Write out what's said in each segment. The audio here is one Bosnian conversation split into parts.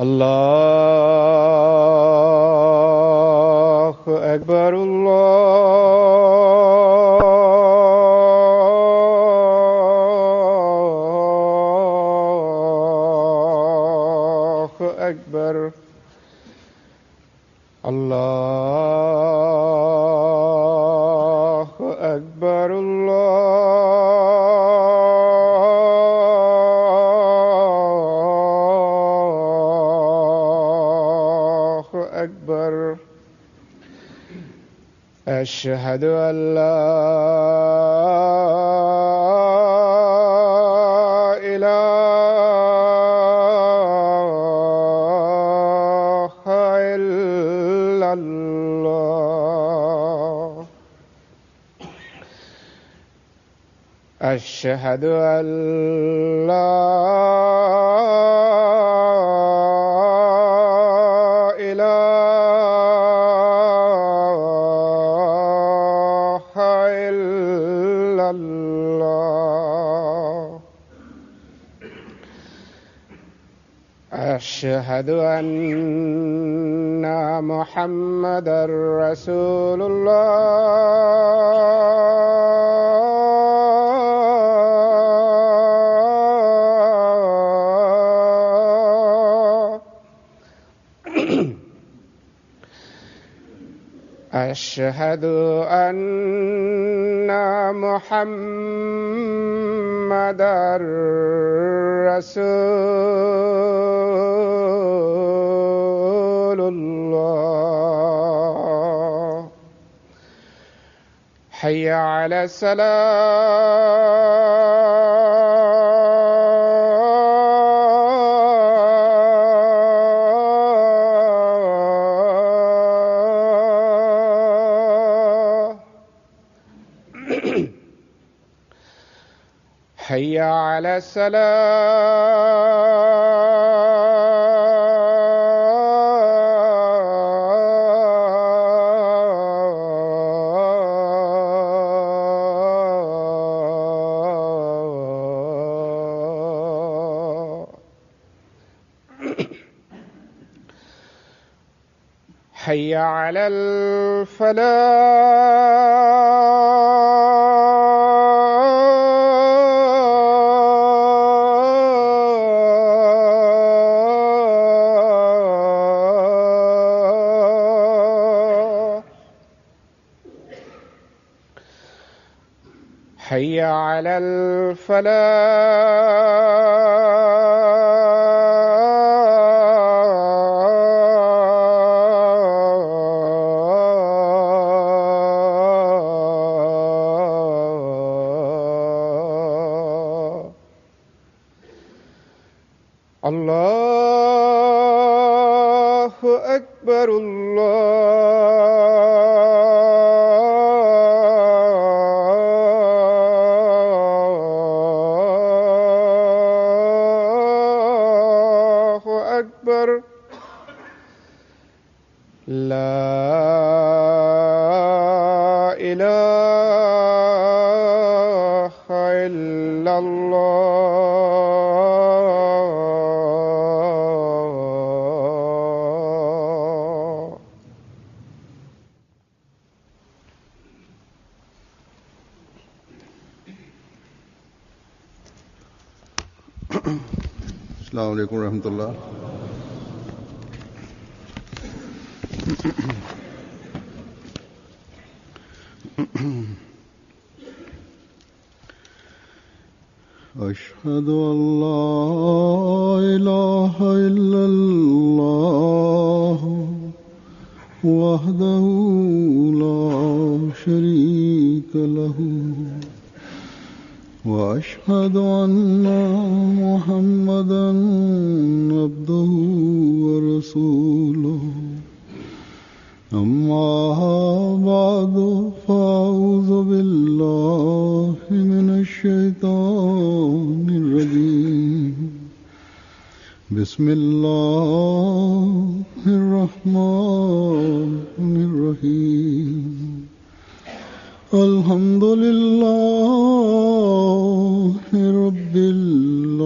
الله أكبر الله أكبر الله أكبر الله أكبر. أشهد أن لا إله إلا الله. أشهد أن لا إله إلا الله. أشهد أن محمدًا رسول الله. أشهد أن محمدًا رسول الله. حي على الصلاة. حي على الصلاة. حي على الفلاح. حي على الفلاح. الله أكبر الله أكبر. لا إله إلا الله. السلام علیکم ورحمۃ اللہ. أشهد أن لا إله إلا الله وحده لا شريك له وأشهد أن محمدًا عبده ورسوله. أما بعد فأعوذ بالله من الشيطان الرجيم. بسم الله الرحمن الرحيم. الحمد لله رب العالمين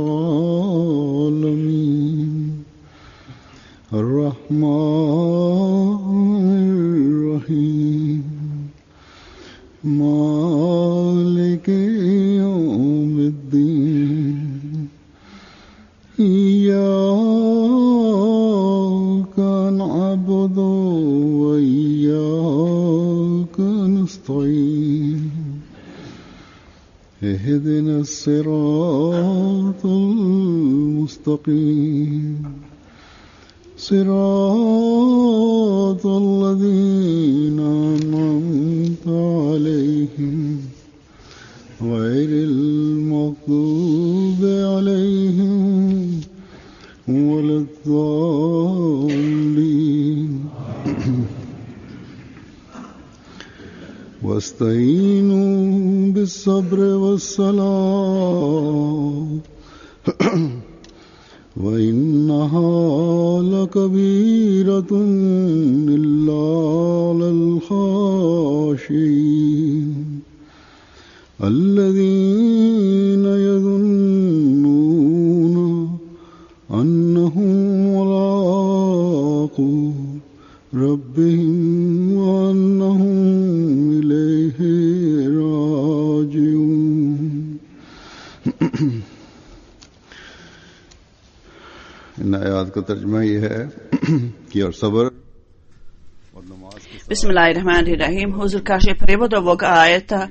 إياك نعبد وإياك نستعين اهدنا الصراط المستقيم صراط الذين أنعمت عليهم غير المغضوب عليهم ولا الضالين واستعينوا بالصبر والصلاة وإنها لكبيرة إلا على الخاشعين الذين يظنون أنهم ملاقو ربهم وأنهم إليه راجعون. इन आयात का तर्जुमा ये है कि और सब्र और नमाज के Bismillahirrahmanirrahim. Huzur kaže prevod ovog ajeta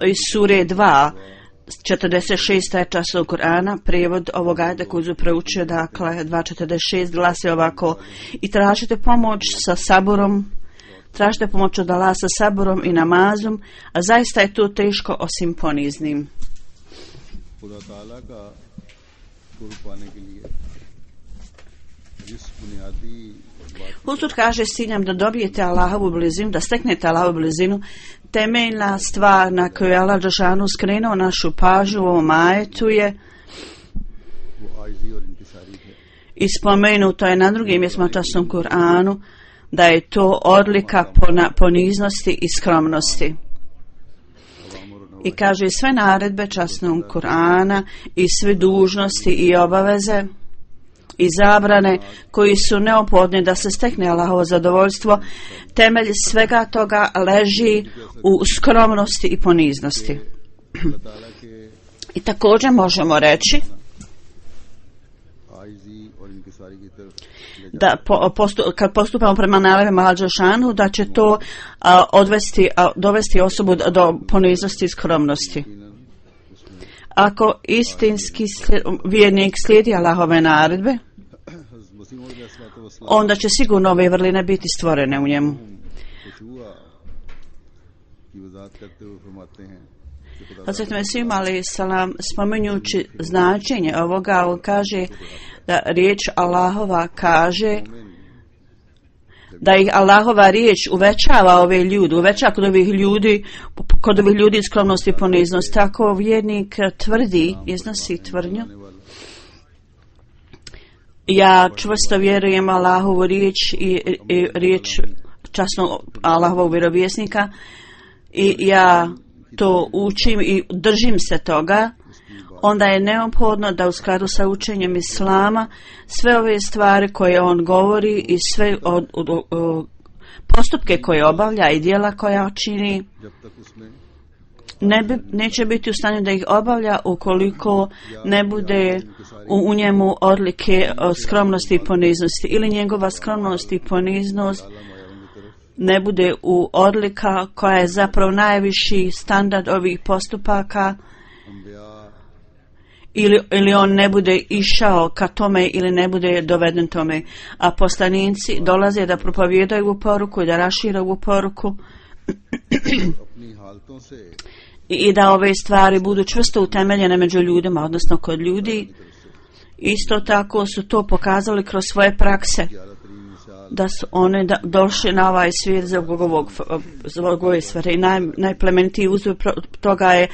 iz sure 2, 46. časov Kur'ana. Prevod ovog ajeta koji je proučio, dakle 2.46, glasi ovako: i tražite pomoć sa saburom, tražite pomoć od Allaha sa saburom i namazom, a zaista je to teško osim poniznim. खुदा ताला का कुर्ब पाने के लिए जिस बुनियादी Huzur kaže s ciljem da dobijete Allahovu blizinu, da steknete Allahovu blizinu, temeljna stvar na koju je Allah dželešanu skrenuo našu pažnju u ovom ajetu je वो आजिज़ी और इंकिसारी है. i spomenuto je na drugim mjestima časnom Kur'anu da je to odlika poniznosti i skromnosti. I kaže sve naredbe časnog Kur'ana i sve dužnosti i obaveze i zabrane koji su neophodni da se stekne Allahovo zadovoljstvo, temelj svega toga leži u skromnosti i poniznosti. I također možemo reći आजिज़ी और इंकिसारी की तरफ da kad postupamo prema naredbama Allaha dželešanu, da će to dovesti osobu do poniznosti i skromnosti. Ako istinski vjernik slijedi Allahove naredbe, onda će sigurno ove vrline biti stvorene u njemu. Hazret Mesih alejhi selam, spominjući značenje ovoga, on kaže da riječ Allahova kaže da ih Allahova riječ uvećava ove ljude, uvećava kod ovih ljudi skromnost i poniznost. Tako vjernik tvrdi, iznosi tvrdnju: ja čvrsto vjerujem Allahovu riječ i riječ časnog Allahovog vjerovjesnika i ja to učim i držim se toga, onda je neophodno da u skladu sa učenjem Islama sve ove stvari koje on govori i sve postupke koje obavlja i djela koja čini neće biti u stanju da ih obavlja ukoliko ne bude u njemu odlike skromnosti i poniznosti, ili njegova skromnost i poniznost ne bude u odlika koja je zapravo najviši standard ovih postupaka, ili on ne bude išao ka tome ili ne bude doveden tome. A poslanici dolaze da propovijedaju ovu poruku i da rašire ovu poruku i da ove stvari budu čvrsto utemeljene među ljudima, odnosno kod ljudi. Isto tako su to pokazali kroz svoje prakse, da su one došli na ovaj svijet zbog ove stvari. Najplemenitiji uzor toga je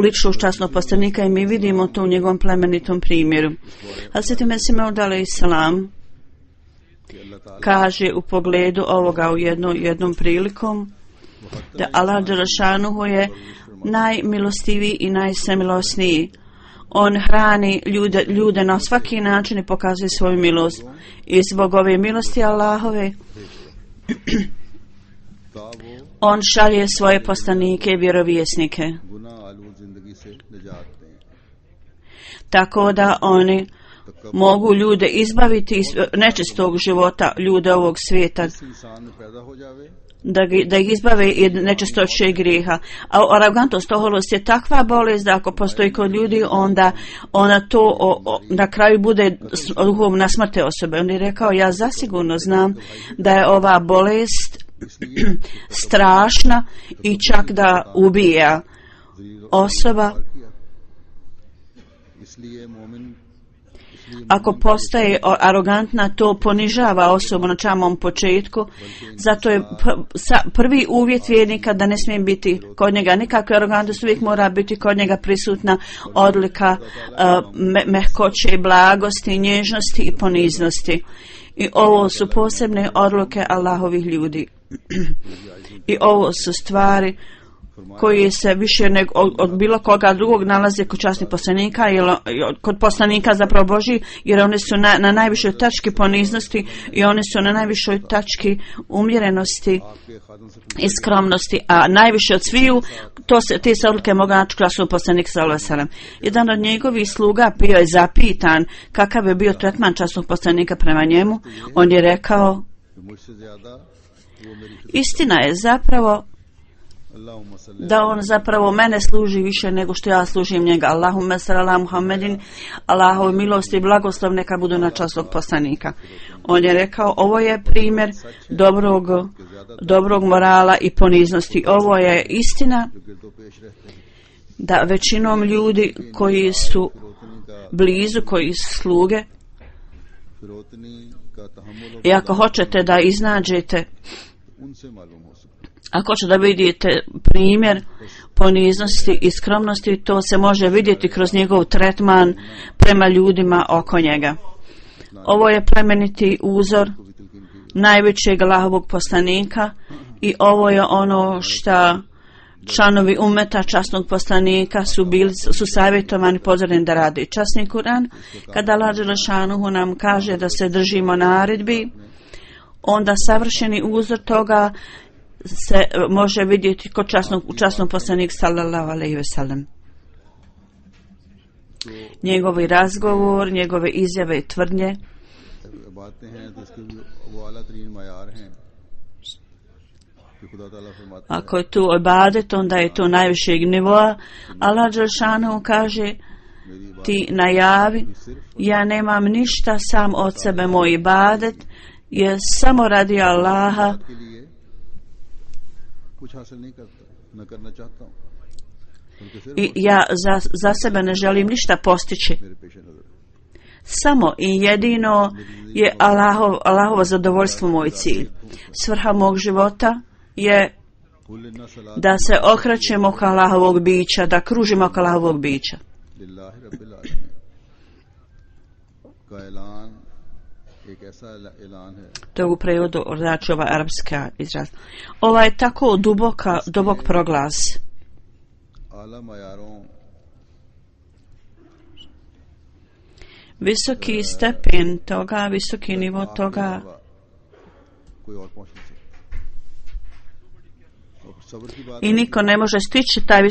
ličnost časnog poslanika i mi vidimo to u njegovom plemenitom primjeru. Hazret Mesih alejhi selam kaže u pogledu ovoga u jednom prilikom da Allah dželešanu je najmilostiviji i najsvemilosniji. On hrani ljude na svaki način i pokazuje svoju milost. I zbog ove milosti Allahove on šalje svoje poslanike i vjerovjesnike, tako da oni mogu ljude izbaviti iz nečistog života, ljude ovog svijeta, इंसान में पैदा हो जावे da ih izbave i nečistoće i grijeha. A arogantnost, oholost je takva bolest da ako postoji kod ljudi, onda ona to na kraju bude duhovna smrt te osobe. On je rekao, ja zasigurno znam da je ova bolest strašna i čak da ubija osoba. इसलिए मोमिन Ako postaje arogantna, to ponižava osobu na samom početku. Zato je prvi uvjet vjernika da ne smije biti kod njega nikakve arogantnosti, uvijek mora biti kod njega prisutna odlika mehkoće i blagosti, nježnosti i poniznosti. I ovo su posebne odluke Allahovih ljudi. I ovo su stvari koji se više nego od bilo koga drugog nalaze kod časnih poslanika, kod poslanika zapravo Božji, jer oni su na najvišoj tački poniznosti i oni su na najvišoj tački umjerenosti i skromnosti, a najviše od sviju te se odluke mogu naći časnog poslanika sallallahu alejhi ve sellem. Jedan od njegovih sluga bio je zapitan kakav je bio tretman časnog poslanika prema njemu. On je rekao, istina je zapravo da on zapravo mene služi više nego što ja služim njega. Allahumma salli ala Muhammedin, Allahove milosti i blagoslov neka budu na časnog poslanika. On je rekao, ovo je primjer dobrog morala i poniznosti. Ovo je istina da većinom ljudi koji su blizu, koji su sluge, i ako hoćete da iznađete, ako hoćete da vidite primjer poniznosti i skromnosti, to se može vidjeti kroz njegov tretman prema ljudima oko njega. Ovo je plemeniti uzor najvećeg Allahovog poslanika i ovo je ono što članovi umeta časnog poslanika su savjetovani pozorni da radi. Časni Kur'an, kada Allah dželešanuhu nam kaže da se držimo naredbi, onda savršeni uzor toga se može vidjeti kod časnog poslanika sallallahu alejhi ve sellem. Njegovi razgovor, njegove izjave i tvrdnje, ako je tu ibadet, onda je to najvišeg nivoa. Allah dželešanu kaže, ti najavi, ja nemam ništa sam od sebe, moj ibadet je samo radi Allaha i ja za sebe ne želim ništa postići. Samo i jedino je Allahovo zadovoljstvo moj cilj. Svrha mog života je da se okrećem oko Allahovog bića, da kružim oko Allahovog bića. To je u prevodu znači ova arapska izraz. Ova je tako dubok proglas. Visoki stepen toga, visoki nivo toga i niko ne može stići taj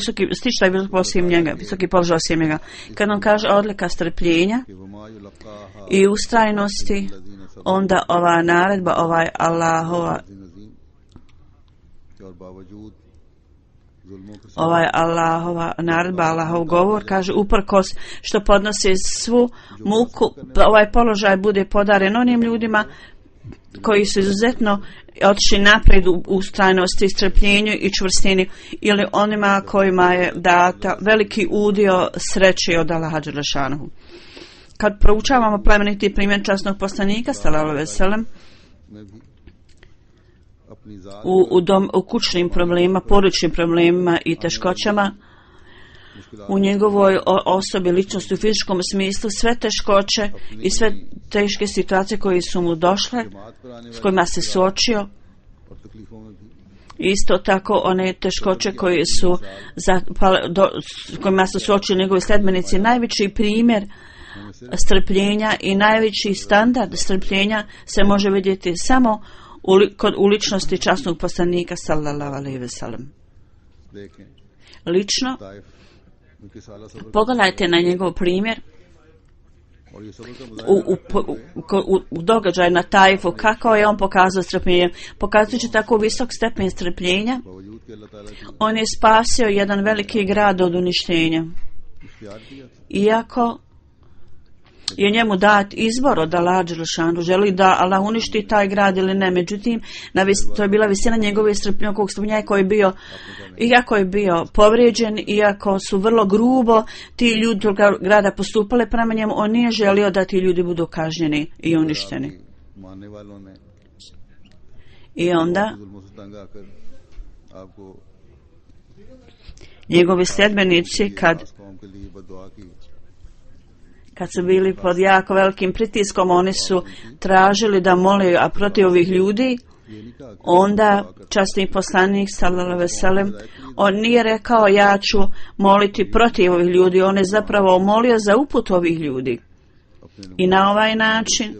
visoki položaj osim njega. Kad on kaže odlika strpljenja i ustrajnosti, onda ova naredba, Allahova naredba, Allahov govor, kaže uprkos što podnosi svu muku, ovaj položaj bude podaren onim ljudima koji su izuzetno otišli naprijed u ustrajnosti, strpljenju i čvrstini, ili onima kojima je data veliki udio sreće od Allaha dželešanuhu. Kad proučavamo plemeniti primjer časnog poslanika sallallahu alejhi ve sellem u kućnim problemima, porodičnim problemima i teškoćama, u njegovoj osobi, ličnosti, u fizičkom smislu, sve teškoće i sve teške situacije koje su mu došle, s kojima se suočio, isto tako one teškoće koje su s kojima su suočili njegovi sledbenici, najveći primjer strpljenja i najveći standard strpljenja se može vidjeti samo u ličnosti časnog poslanika sallallahu alejhi ve sellem. Lično, pogledajte na njegov primjer u događaju na Tajfu, kako je on pokazao strpljenje. Pokazujući tako visok stepen strpljenja, on je spasio jedan veliki grad od uništenja. Iako je njemu dat izbor od Allaha dželešanu, želi da Allah uništi taj grad ili ne, međutim, to je bila visina njegove strpljenja koji je bio, iako je bio povrijeđen, iako su vrlo grubo ti ljudi tog grada postupali prema njemu, on nije želio da ti ljudi budu kažnjeni i uništeni. I onda njegovi sljedbenici kad su bili pod jako velikim pritiskom, oni su tražili da mole protiv ovih ljudi. Onda časni poslanik sallallahu alejhi ve sellem, on nije rekao ja ću moliti protiv ovih ljudi, on je zapravo molio za uput ovih ljudi. I na ovaj način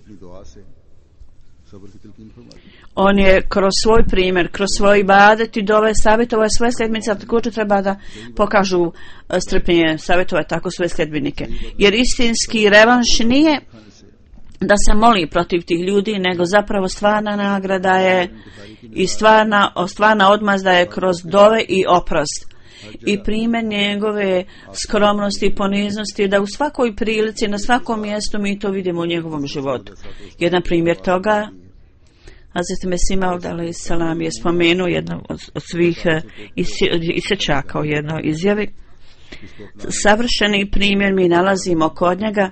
on je kroz svoj primjer, kroz svoj ibadet i dove savjetovao svoje sljedbenice, a također treba da pokažu strpljenje, savjetovao tako svoje sljedbenike. Jer istinski revanš nije da se moli protiv tih ljudi, nego zapravo stvarna nagrada je i stvarna odmazda je kroz dove i oprost. I primjer njegove skromnosti i poniznosti, da u svakoj prilici, na svakom mjestu mi to vidimo u njegovom životu. Jedan primjer toga, Hazret Mesih Maud alejhi selam je spomenuo jedno od svih isječaka u jednoj izjavi. Savršeni primjer mi nalazimo kod njega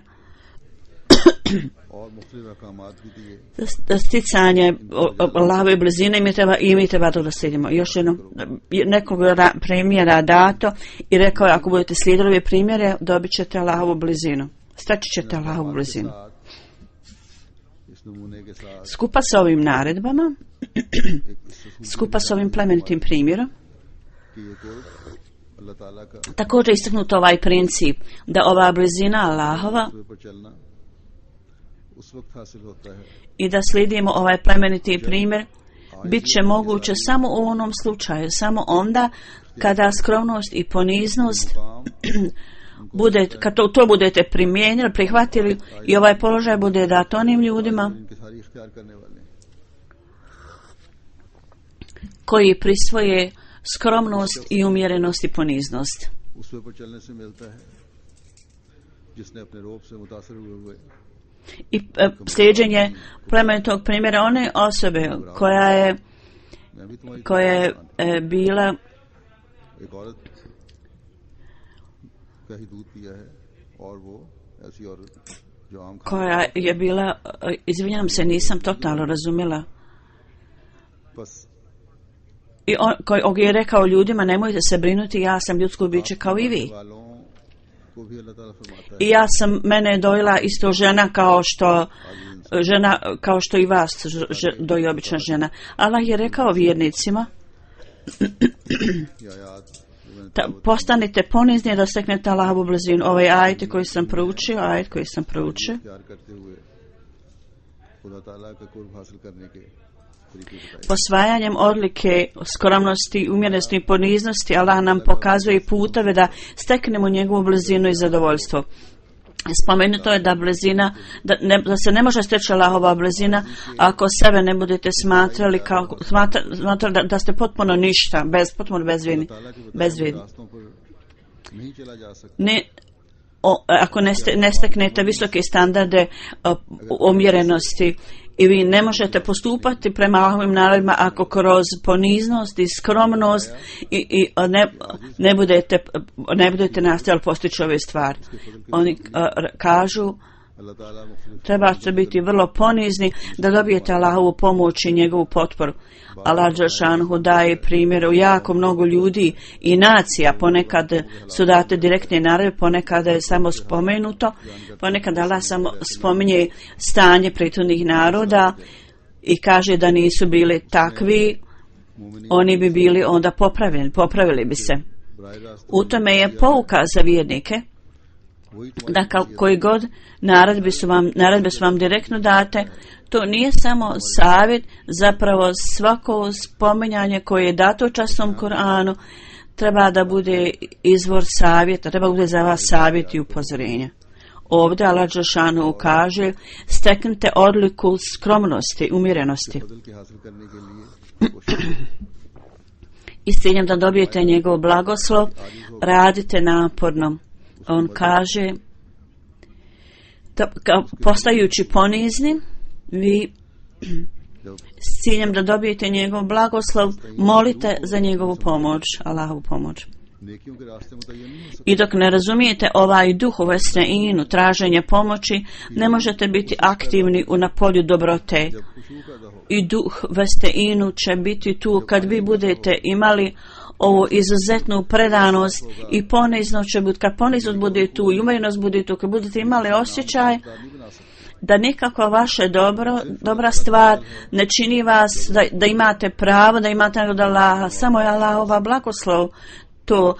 sticanje Allahove blizine i mi treba to da slijedimo. Još jedno, nekoliko primjera dato i rekao je ako budete slijedili ove primjere dobit ćete Allahovu blizinu. Staći ćete Allahovu blizinu. Skupa sa ovim naredbama, skupa sa ovim plemenitim primjerom, također istaknut ovaj princip da ova blizina Allahova i da slijedimo ovaj plemeniti primjer bit će moguće samo u onom slučaju, samo onda kada skromnost i poniznost kad to budete primijenili, prihvatili i ovaj položaj bude dat onim ljudima koji prisvoje skromnost i umjerenost i poniznost. I slijeđenje plemenitog primjera one osobe koja je bila izvinjam se, nisam totalno razumjela. I on je rekao ljudima nemojte se brinuti, ja sam ljudsko biće kao i vi. I mene je dojela isto žena kao što i vas doji obična žena. Allah je rekao vjernicima postanite ponizni da steknete Allahovu blizinu. Ovaj ajet koji sam proučio, posvajanjem odlike skromnosti, umjerenosti i poniznosti Allah nam pokazuje puteve da steknemo njegovu blizinu i zadovoljstvo. Spomenuto je da blizina, da se ne može steći Allahova blizina ako sebe ne budete smatrali da ste potpuno ništa, potpuno bezvrijedni. Ako ne steknete visoke standarde umjerenosti i vi ne možete postupati prema Allahovim naredbama ako kroz poniznost i skromnost i ne budete nastojali postići ove stvari. Oni kažu trebate biti vrlo ponizni da dobijete Allahovu pomoć i njegovu potporu. Allah dželešanu daje primjer u jako mnogo ljudi i nacija, ponekad su date direktne naredbe, ponekad je samo spomenuto, ponekad Allah samo spominje stanje prethodnih naroda i kaže da nisu bili takvi, oni bi bili onda popravili bi se. U tome je pouka za vjernike da koji god naredbe su vam direktno date, to nije samo savjet, zapravo svako spominjanje koje je dato u časnom Kur'anu treba da bude izvor savjeta, treba da bude za vas savjet i upozorenja. Ovdje Allah dželešanu kaže, steknite odliku skromnosti, umjerenosti. फजल की हासिल करने के लिए कोशिश I s ciljem da dobijete njegov blagoslov, radite naporno. On kaže, postajući ponizni, vi s ciljem da dobijete njegov blagoslov, molite za njegovu pomoć, Allahovu pomoć. नेकियों के रास्ते मुतय्यन नहीं हो सकते। I dok ne razumijete ovaj duh u vestreinu, traženje pomoći, ne možete biti aktivni na polju dobrote. जब खुशबू पैदा हो I duh vesteinu će biti tu kad vi budete imali ovu izuzetnu predanost i poniznost će biti, kad poniznost bude tu i umjerenost bude tu, kad budete imali osjećaj नहीं बना सकते। da nikakva vaše dobra stvar ne čini vas da imate pravo, da imate od Allaha, samo je Allahova blagoslov. To,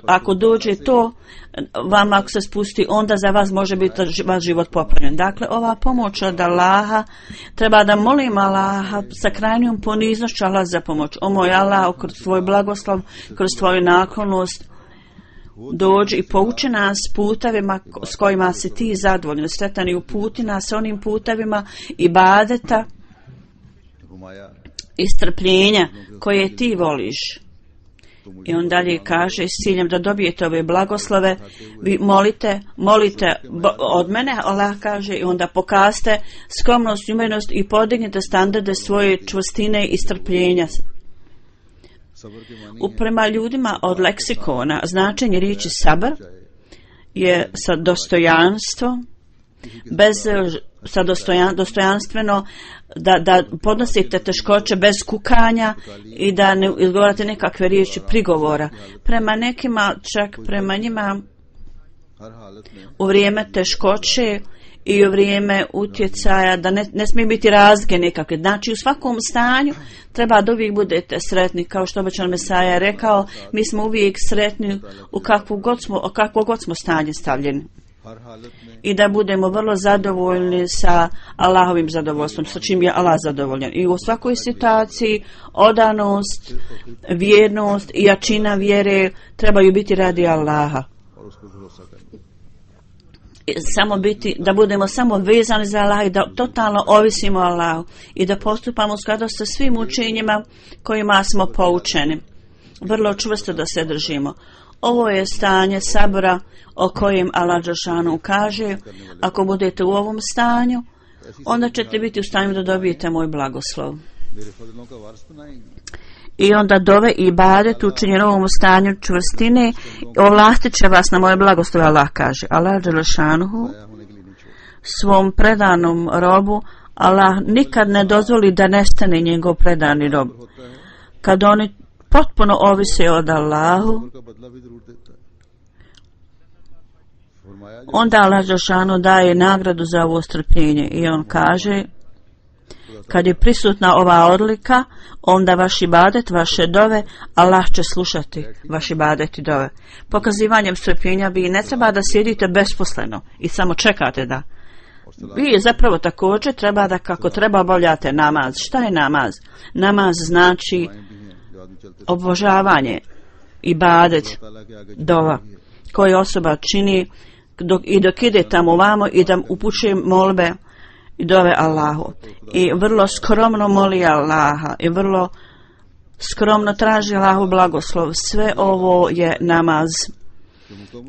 ako dođe to, vam ako se spusti, onda za vas može biti vaš život popunjen. Dakle, ova pomoć od Allaha, treba da molim Allaha sa krajnjom poniznošću Allah za pomoć. O moj Allah, kroz tvoj blagoslov, kroz tvoju naklonost, dođi i pouči nas putevima s kojima si ti zadovoljan, sretan i uputi nas onim putevima ibadeta घुमाया i strpljenja koje ti voliš. I on dalje kaže, s ciljem da dobijete ove blagoslove, vi molite od mene, Allah kaže, i onda pokažite skromnost, umjerenost i podignite standarde svoje čvrstine i strpljenja. सबर के मानी Prema ljudima od leksikona, značenje riječi sabr je sa dostojanstvom, dostojanstveno, da podnosite teškoće bez kukanja i da ne izgovarate nekakve riječi prigovora. Prema nekima, čak prema njima, हर हालत में u vrijeme teškoće i u vrijeme utjecaja, da ne smije biti razlike nekakve. Znači, u svakom stanju treba da uvijek budete sretni, kao što obećan Mesaja je rekao, mi smo uvijek sretni u kakvo god smo stanje stavljeni. हर हालत में I da budemo vrlo zadovoljni sa Allahovim zadovoljstvom, sa čim je Allah zadovoljan. I u svakoj situaciji odanost, vjernost i jačina vjere trebaju biti radi Allaha. और उस पर भरोसा करना। Samo biti, da budemo samo vezani za Allah i da totalno ovisimo o Allahu i da postupamo u skladu sa svim učenjima kojima smo poučeni. Vrlo čvrsto da se držimo. Ovo je stanje sabora o kojem Allah dželešanu kaže, ako budete u ovom stanju, onda ćete biti u stanju da dobijete moj blagoslov. मेरे फजलों का वारिस बनाएंगे। I onda dove i ibadet učinjen u ovom stanju čvrstine ovlastit će vas na moje blagoslove, Allah kaže. Allah dželešanuhu आया होने के लिए नहीं छोड़। svom predanom robu, Allah nikad ne dozvoli da nestane njegov predani rob. होता है Kad oni potpuno ovise od Allahu, सबर का बदला भी जरूर देता है। फरमाया जब onda Allah dželešanu daje nagradu za ovo strpljenje i on kaže, kad je prisutna ova odlika, onda vaš ibadet, vaše dove, Allah će slušati vaš ibadet i dove. Pokazivanjem strpljenja vi ne treba da sjedite besposleno i samo čekate da. Vi zapravo također treba da kako treba obavljate namaz. Šta je namaz? Namaz znači भी हैं जो आदमी चलते obožavanje, ibadet, ताला के आगे dova, koje osoba čini dok ide tamo vamo i da upućuje molbe i dove Allahu. I vrlo skromno moli Allaha i vrlo skromno traži Allahu blagoslov. Sve ovo je namaz.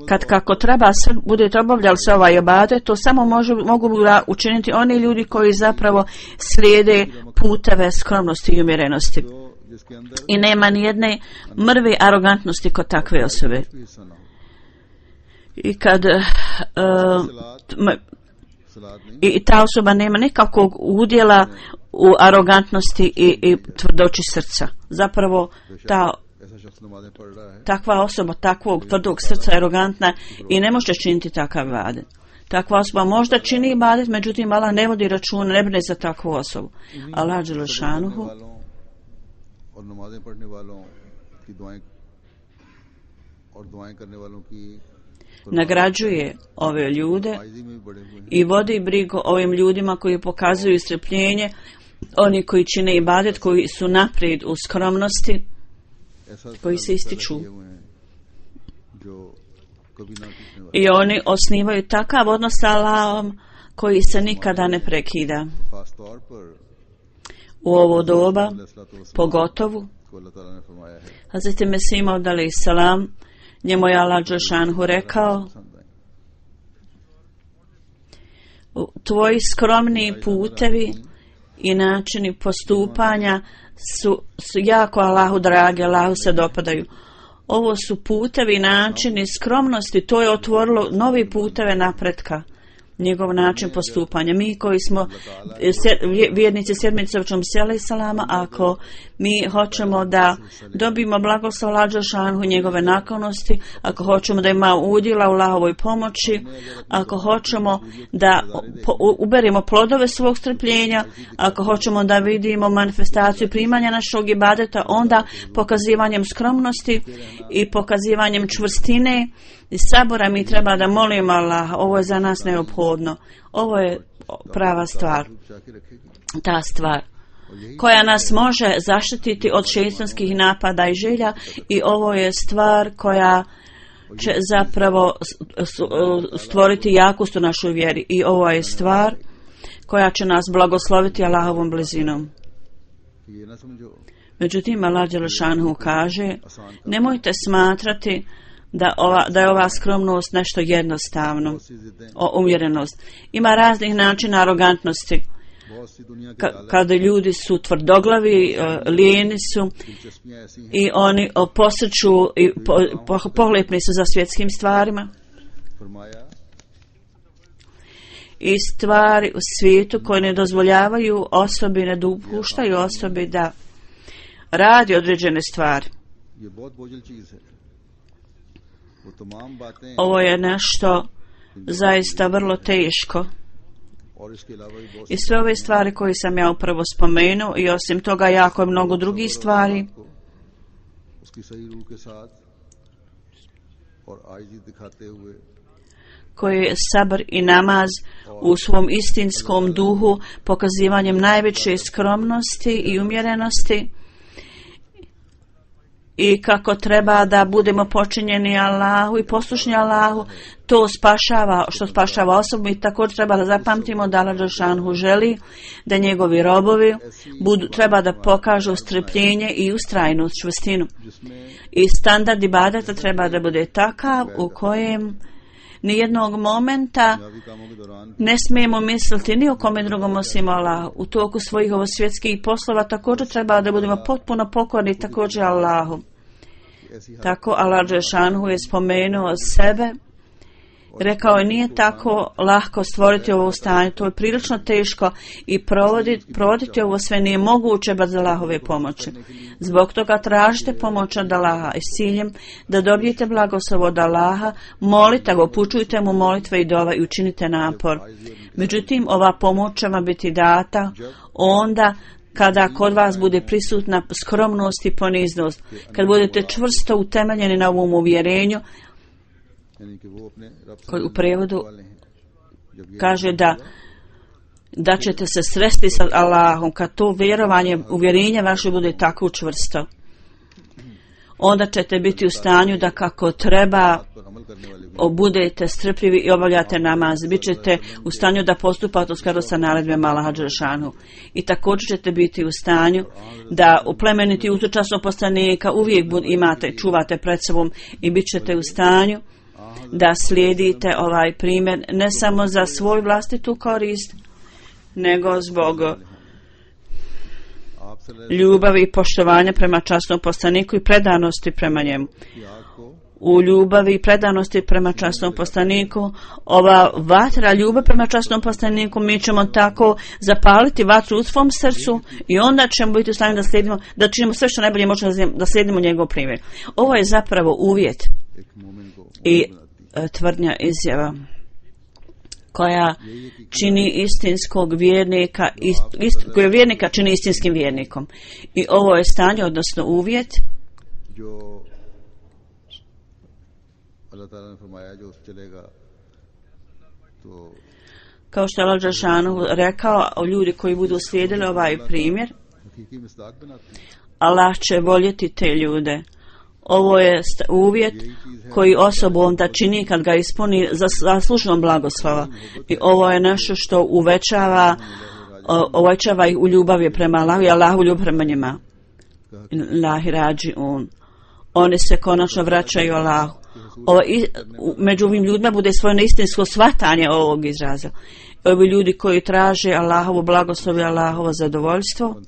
Kad kako treba budete obavljali se ovaj ibadet, to samo mogu učiniti oni ljudi koji zapravo slijede puteve skromnosti i umjerenosti. जिसके अंदर I nema ni jedne mrve arogantnosti kod takve osobe. भी हिस्सा ना हो। I kad सलाद नहीं i ta osoba nema nikakvog udjela u arogantnosti i tvrdoći srca. Zapravo ऐसा शख्स नमाजें पढ़ रहा है takva osoba takvog tvrdog srca je arogantna i ne može činiti takav ibadet. Takva osoba možda čini ibadet, međutim Allah ne vodi računa, ne brine za takvu osobu. Allah dželešanuhu वालों और नमाजें पढ़ने वालों की दुआएं करने वालों की nagrađuje ove ljude आइजी में भी बड़े हुए हैं। i vodi brigu ovim ljudima koji pokazuju strpljenje, oni koji čine ibadet, koji su naprijed u skromnosti, ऐसा koji se ističu. किए हुए हैं जो I oni osnivaju takav odnos sa Allahom koji se nikada ne prekida. U ovo doba, pogotovo, Hazreti Mesih Maud alejhi selam, njemu je Allah dželšanhu rekao: tvoji skromni putevi i načini postupanja su jako Allahu dragi, Allahu se dopadaju. Ovo su putevi i načini skromnosti, to je otvorilo novi puteve napretka, njegov način postupanja. Mi koji smo vjernici sedmice alejhi selama, ako mi hoćemo da dobijemo blagoslov Allaha dželšanhu, njegove naklonosti, ako hoćemo da ima udjela u Allahovoj pomoći, ako hoćemo da uberemo plodove svog strpljenja, ako hoćemo da vidimo manifestaciju primanja našog ibadeta, onda pokazivanjem skromnosti i pokazivanjem čvrstine i sabora mi treba da molimo Allaha. Ovo je za nas neophodno. Ovo je prava stvar. Ta stvar koja nas može zaštititi od šejtanskih napada i želja, i ovo je stvar koja će zapravo stvoriti jakost u našoj vjeri, i ovo je stvar koja će nas blagosloviti Allahovom blizinom. Međutim, Allah dželšanhu kaže: nemojte smatrati da je ova skromnost nešto jednostavno, umjerenost. Ima raznih načina arogantnosti. Kada ljudi su tvrdoglavi, lijeni su i oni posrću i pohlepni su za svjetskim stvarima i stvari u svijetu koje ne dozvoljavaju osobi, ne dopuštaju osobi da radi određene stvari. Ovo je nešto zaista vrlo teško. I sve ove stvari koje sam ja upravo spomenuo, i osim toga jako je mnogo drugih stvari koje sabr i namaz u svom istinskom duhu, pokazivanjem najveće skromnosti i umjerenosti, i kako treba da budemo počinjeni Allahu i poslušni Allahu, to spašava, što spašava osobu. I također treba da zapamtimo da Allah dželšanhu želi da njegovi robovi treba da pokažu strpljenje i ustrajnost, čvrstinu. I standard ibadeta treba da bude takav u kojem nijednog momenta ne smijemo misliti ni o kome drugom osim Allahu. U toku svojih svjetskih poslova također treba da budemo potpuno pokorni također Allahu. Tako Allah dželšanhu je spomenuo sebe, rekao je: nije tako lahko stvoriti ovo stanje, to je prilično teško i provoditi ovo sve nije moguće bez Allahove pomoći. Zbog toga tražite pomoć od Allaha i s ciljem da dobijete blagoslov od Allaha, molite ga, upućujte mu molitve i dova i učinite napor. Međutim, ova pomoć će vam biti data onda kada kod vas bude prisutna skromnost i poniznost, kad budete čvrsto utemeljeni na ovom uvjerenju, koji u prevodu kaže da ćete se sresti sa Allahom. Kad to vjerovanje, uvjerenje vaše bude tako čvrsto, onda ćete biti u stanju da kako treba budete strpljivi i obavljate namaz. Bićete u stanju da postupate u skladu sa naredbama Allaha dželšanhu. I također ćete biti u stanju da uplemeniti utočasnog poslanika uvijek imate, čuvate pred sobom, i bit ćete u stanju da slijedite ovaj primjer ne samo za svoj vlastitu korist, nego zbog ljubavi i poštovanja prema časnom poslaniku i predanosti prema njemu. U ljubavi i predanosti prema časnom poslaniku, ova vatra ljubav prema časnom poslaniku, mi ćemo tako zapaliti vatru u svom srcu i onda ćemo biti u stanju da slijedimo, da činimo sve što najbolje možemo, da slijedimo njegov primjer. Ovo je zapravo uvjet i tvrdnja, izjava koja čini istinskog vjernika, koja vjernika čini istinskim vjernikom. I ovo je stanje, odnosno uvjet kao što je Allah dželšanhu rekao, ljudi koji budu slijedili ovaj primjer, Allah će voljeti te ljude. Ovo je uvjet koji osobu onda čini kad ga ispuni zaslužnom blagoslova. I ovo je nešto što uvećava ih u ljubavi prema Allahu i Allahu ljubav prema njima. Lahi rađi oni se konačno vraćaju Allahu. Među ovim ljudima bude svoje istinsko shvatanje ovog izraza. Ovi ljudi koji traže Allahovu blagoslov i Allahovo zadovoljstvo,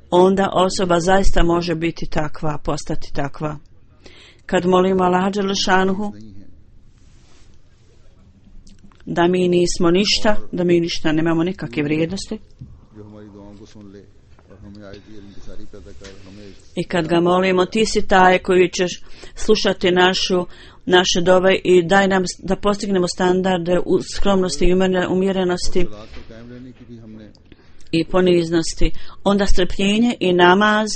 onda osoba zaista može biti takva, postati takva. Kad molimo Allaha dželešanuhu da mi nismo ništa, da mi ništa nemamo nikakve vrijednosti, i kad ga molimo, ti si taj koji ćeš slušati naše dove i daj nam da postignemo standarde u skromnosti i umjerenosti i poniznosti, onda strpljenje i namaz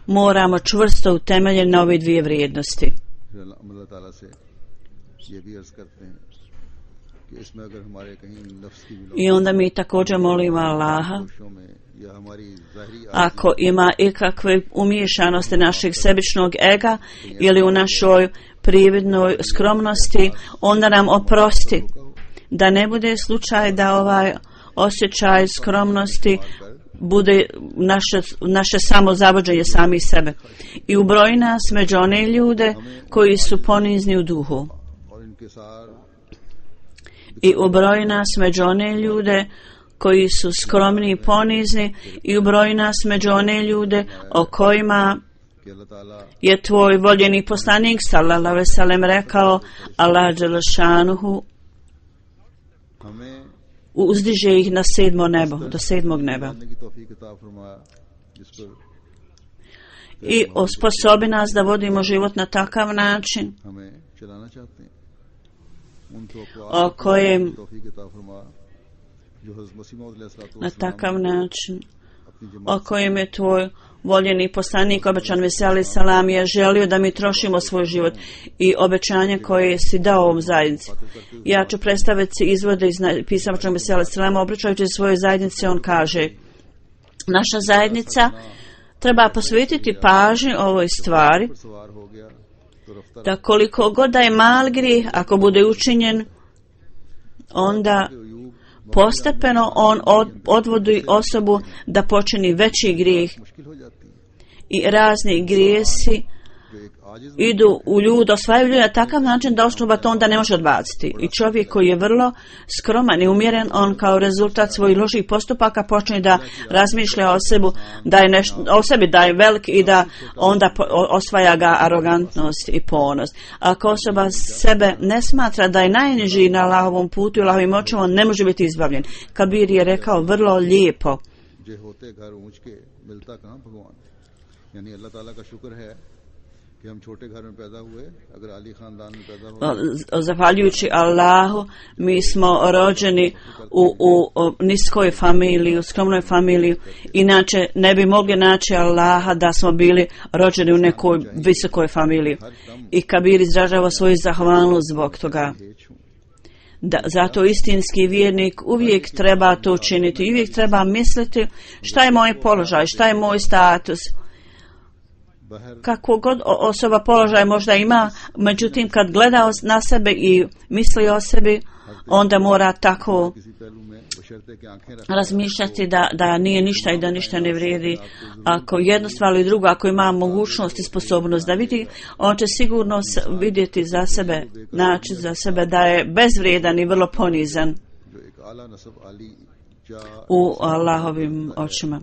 moramo čvrsto utemeljiti na ove dvije vrijednosti. I onda mi također molimo Allaha, ako ima ikakve umiješanosti našeg sebičnog ega ili u našoj prividnoj skromnosti, onda nam oprosti, da ne bude slučaj da ovaj osjećaj skromnosti bude naše samo zavođenje sami sebe. I ubroji nas među one ljude koji su ponizni u duhu. I ubroji nas među one ljude koji su skromni i ponizni, i ubroji nas među one ljude o kojima je tvoj voljeni poslanik sallallahu alejhi ve sellem rekao, Allah dželešanuhu uzdiže ih na 7. nebo, do 7. neba. I osposobi nas da vodimo život na takav način o kojem o kojem je tvoj voljeni poslanik obećan Mesija alejhi selam je želio da mi trošimo svoj život, i obećanje koje si dao ovom zajednici. Ja ću predstaviti izvode iz pisama Mesija alejhi selam. Obraćajući svojoj zajednici, on kaže: naša zajednica treba posvetiti pažnju ovoj stvari, da koliko god da je mal grijeh, ako bude učinjen, onda postepeno on odvodi osobu da počini veći grijeh, i razni grijesi idu u ljude, osvajaju ljude na takav način da osoba to onda ne može odbaciti. I čovjek koji je vrlo skroman i umjeren, on kao rezultat svojih loših postupaka počne da razmišlja o sebi da je velik, i da onda osvaja ga arogantnost i ponos. Ako osoba sebe ne smatra da je najniži na Allahovom putu i Allahovim očima, on ne može biti izbavljen. Kabir je rekao vrlo lijepo: zahvaljujući Allahu mi smo rođeni u niskoj familiji, u skromnoj familiji, inače ne bi mogli naći Allaha da smo bili rođeni u nekoj visokoj familiji. I Kabir izražava svoju zahvalnost zbog toga. Zato istinski vjernik uvijek treba to učiniti, uvijek treba misliti šta je moj položaj, šta je moj status. Kako god osoba položaj možda ima, međutim kad gleda na sebe i misli o sebi, onda mora tako razmišljati da nije ništa i da ništa ne vrijedi. Ako jedno stvar ili drugo, ako ima mogućnost i sposobnost da vidi, on će sigurno vidjeti za sebe, naći za sebe da je bezvrijedan i vrlo ponizan u Allahovim očima,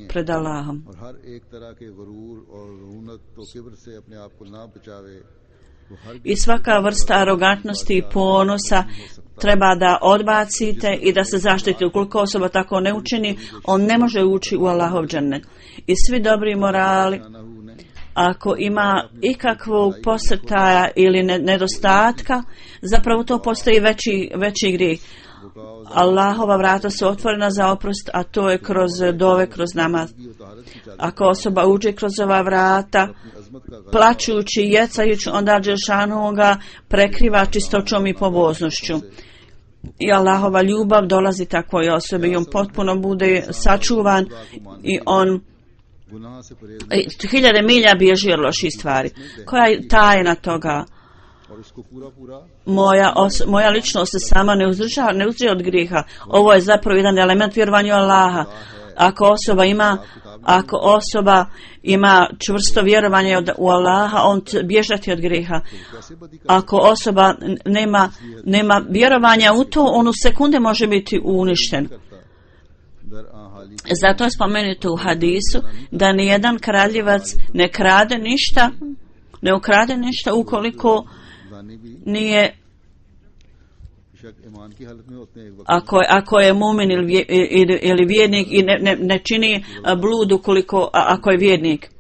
pred Allahom. I svaka vrsta arogantnosti i ponosa treba da odbacite i da se zaštite. Ukoliko osoba tako ne učini, on ne može ući u Allahov džennet. I svi dobri morali, ako ima ikakvog posrtaja ili nedostatka, zapravo to postoji veći grijeh. Allahova vrata su otvorena za oprost, a to je kroz dove, kroz namaz. Ako osoba uđe kroz ova vrata, plačući, jecajući, onda Đelešanu ga prekriva čistoćom i poboznošću. I Allahova ljubav dolazi takvoj osobi i on potpuno bude sačuvan i on hiljade milja bježi od loših stvari. Koja je tajna toga? Moja ličnost se sama ne uzdržava od grijeha. Ovo je zapravo jedan element vjerovanja u Allaha. Ako osoba ima čvrsto vjerovanje u Allaha, on će bježati od grijeha. Ako osoba nema vjerovanja u to, on u sekunde može biti uništen. Zato je spomenuto u hadisu da nijedan kradljivac ne ukrade ništa ukoliko nije, ako je mumin ili vjernik i ne čini blud ako je vjernik.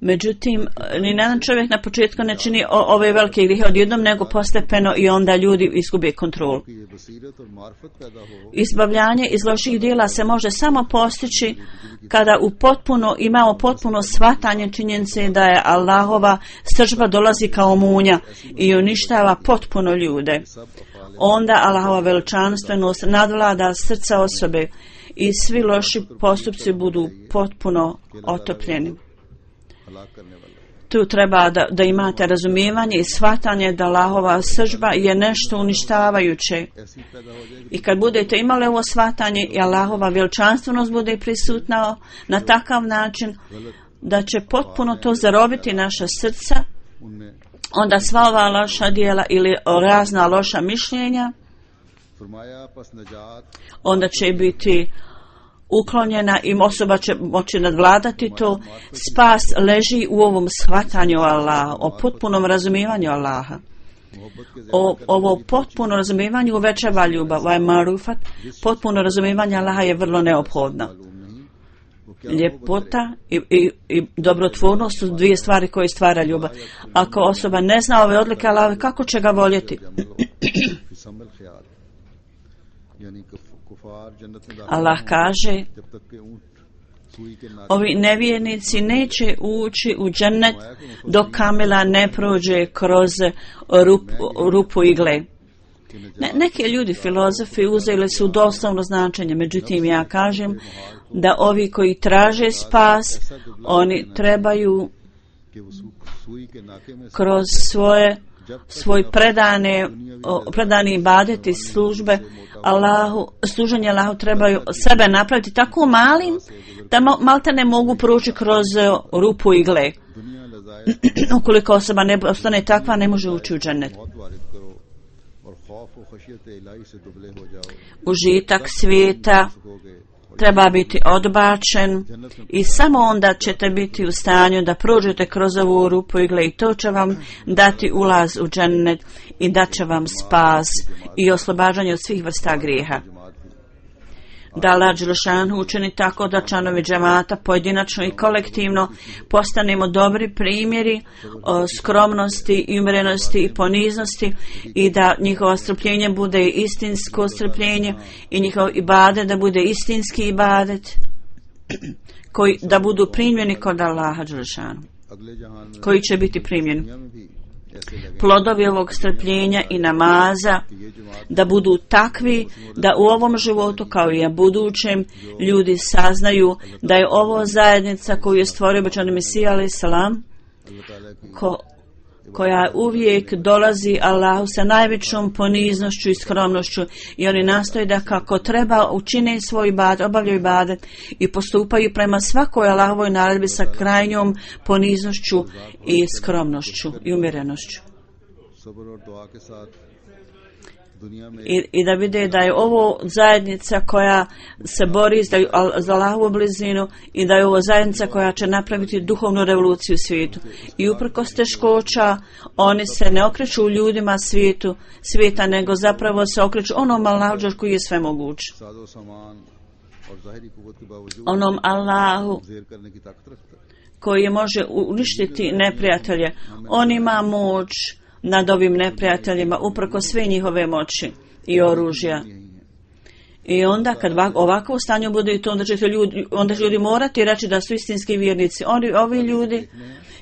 Međutim, ni jedan čovjek na početku ne čini ove velike grijehe odjednom, nego postepeno i onda ljudi izgube kontrolu. Izbavljanje iz loših djela se može samo postići kada imamo potpuno shvatanje činjenice da je Allahova srdžba dolazi kao munja i uništava potpuno ljude. Onda Allahova veličanstvenost nadvlada srca osobe i svi loši postupci budu potpuno otopljeni. Tu treba da imate razumijevanje i shvatanje da Allahova srdžba je nešto uništavajuće. I kad budete imali ovo shvatanje i Allahova veličanstvenost bude prisutna na takav način da će potpuno to zarobiti naša srca, onda sva ova loša djela ili razna loša mišljenja onda će biti uklonjena i osoba će moći nadvladati to. Spas leži u ovom shvatanju Allaha, o potpunom razumijevanju Allaha. Ovo potpuno razumijevanje uvećava ljubav, ovaj marufat, potpuno razumijevanje Allaha je vrlo neophodno. Ljepota i dobrotvornost su dvije stvari koje stvara ljubav. Ako osoba ne zna ove odlike Allaha, kako će ga voljeti? Allah kaže, ovi nevjernici neće ući u džennet dok kamila ne prođe kroz rupu igle. Neki ljudi, filozofi, uzeli su doslovno značenje, međutim ja kažem da ovi koji traže spas, oni trebaju kroz svoj predani ibadet i služenje Allahu trebaju sebe napraviti tako malim da malte ne mogu proći kroz rupu igle. Ukoliko osoba ne ostane takva, ne može ući u džennet. Užitak svijeta treba biti odbačen i samo onda ćete biti u stanju da prođete kroz ovu rupu igle i to će vam dati ulaz u džennet i dat će vam spas i oslobađanje od svih vrsta grijeha. Da Allah dželešanu učini tako da članovi džemata pojedinačno i kolektivno postanemo dobri primjeri skromnosti i umjerenosti i poniznosti i da njihovo strpljenje bude istinsko strpljenje i njihov ibadet da bude istinski ibadet da budu primljeni kod Allaha dželešanu, koji će biti primljeni. Plodovi ovog strpljenja i namaza da budu takvi da u ovom životu kao i u budućem ljudi saznaju da je ovo zajednica koju je stvorio obećani Mesija alejhi selam, koja uvijek dolazi Allahu sa najvećom poniznošću i skromnošću i oni nastoje da kako treba učine svoj ibadet, obavljaju ibadet i postupaju prema svakoj Allahovoj naredbi sa krajnjom poniznošću i skromnošću i umjerenošću. I da vide da je ovo zajednica koja se bori za Allahovu blizinu i da je ovo zajednica koja će napraviti duhovnu revoluciju u svijetu. I uprkos teškoća oni se ne okreću ljudima svijeta, nego zapravo se okreću onom Allahu koji je sve moguć. Onom Allahu koji može uništiti neprijatelje. On ima moć nad ovim neprijateljima uprkos sve njihove moći i oružja. I onda kad ovako u stanju bude i to, onda će ljudi morati reći da su istinski vjernici. Ovi ljudi,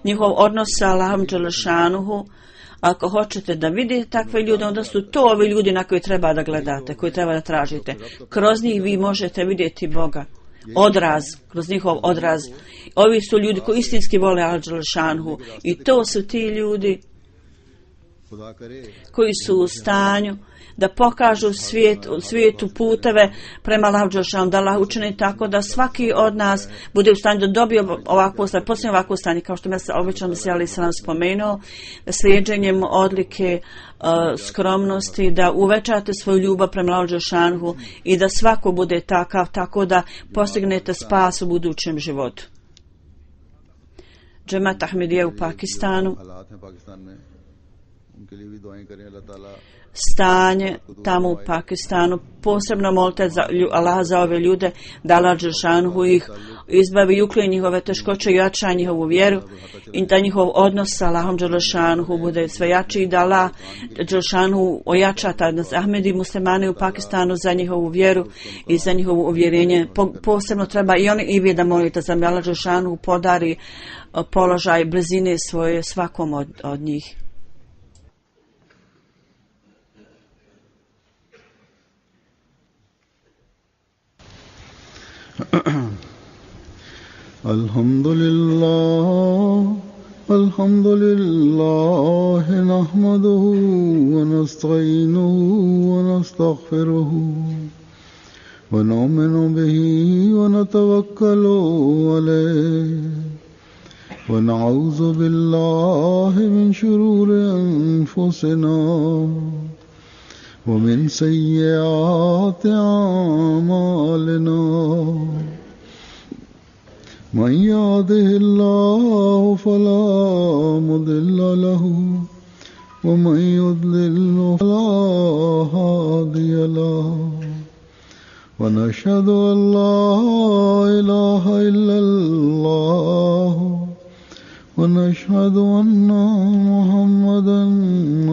njihov odnos sa Allahom dželešanuhu, ako hoćete da vidite takve ljude, onda su to ovi ljudi na koji treba da gledate, koji treba da tražite. Kroz njih vi možete vidjeti Boga. odraz, kroz njihov odraz. Ovi su ljudi koji istinski vole Al-Đelešanhu i to su ti ljudi koji su u stanju da pokažu svijetu puteve prema Al-Đelešanhu, da Allah učini tako da svaki od nas bude u stanju da dobije ovakvo stanje, posljedno ovakvo stanje, kao što obično Mesija alejhi selam spomenuo, slijeđenjem odlike skromnosti, da uvećate svoju ljubav prema Al-Đelešanhu i da svako bude takav, tako da postignete spas u budućem životu. Džemat Ahmedija u Pakistanu, stanje tamo u Pakistanu, posebno molite za Allah za ove ljude, da Allah Đelešanhu ih izbavi i ukloni njihove teškoće i jača njihovu vjeru i da njihov odnos sa Allahom Đelešanhu bude sve jači i da Allah Đelešanhu ojača taj odnos. Ahmedi muslimani u Pakistanu za njihovu vjeru i za njihovo uvjerenje. Posebno treba i oni i vi da molite za Allah Đelešanhu podari položaj blizine svoje svakom od njih. Alhamdulillah nahmaduhu wa nasta'inuhu wa nastaghfiruhu wa nu'minu bihi wa natawakkalu alayhi wa na'udzu billahi min shururi anfusina ومن سيئات أعمالنا من يهده الله فلا مضل له ومن يضلل فلا هادي له ونشهد أن لا إله إلا الله ونشهد أن محمدا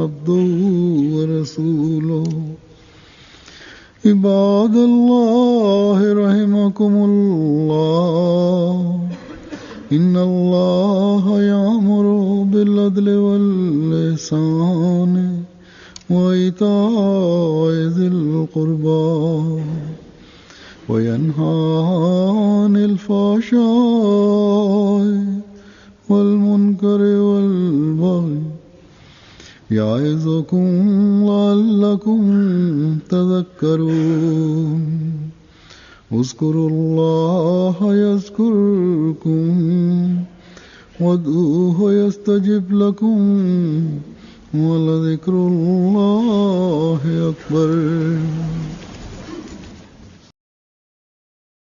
عبده ورسوله عباد الله رحمكم الله إن الله يأمر بالعدل والإحسان وإيتاء ذي القربى وينهى عن الفحشاء والمنكر والبغي يعظكم لعلكم تذكرون اذكروا الله يذكركم وادعوه يستجب لكم ولذكر الله أكبر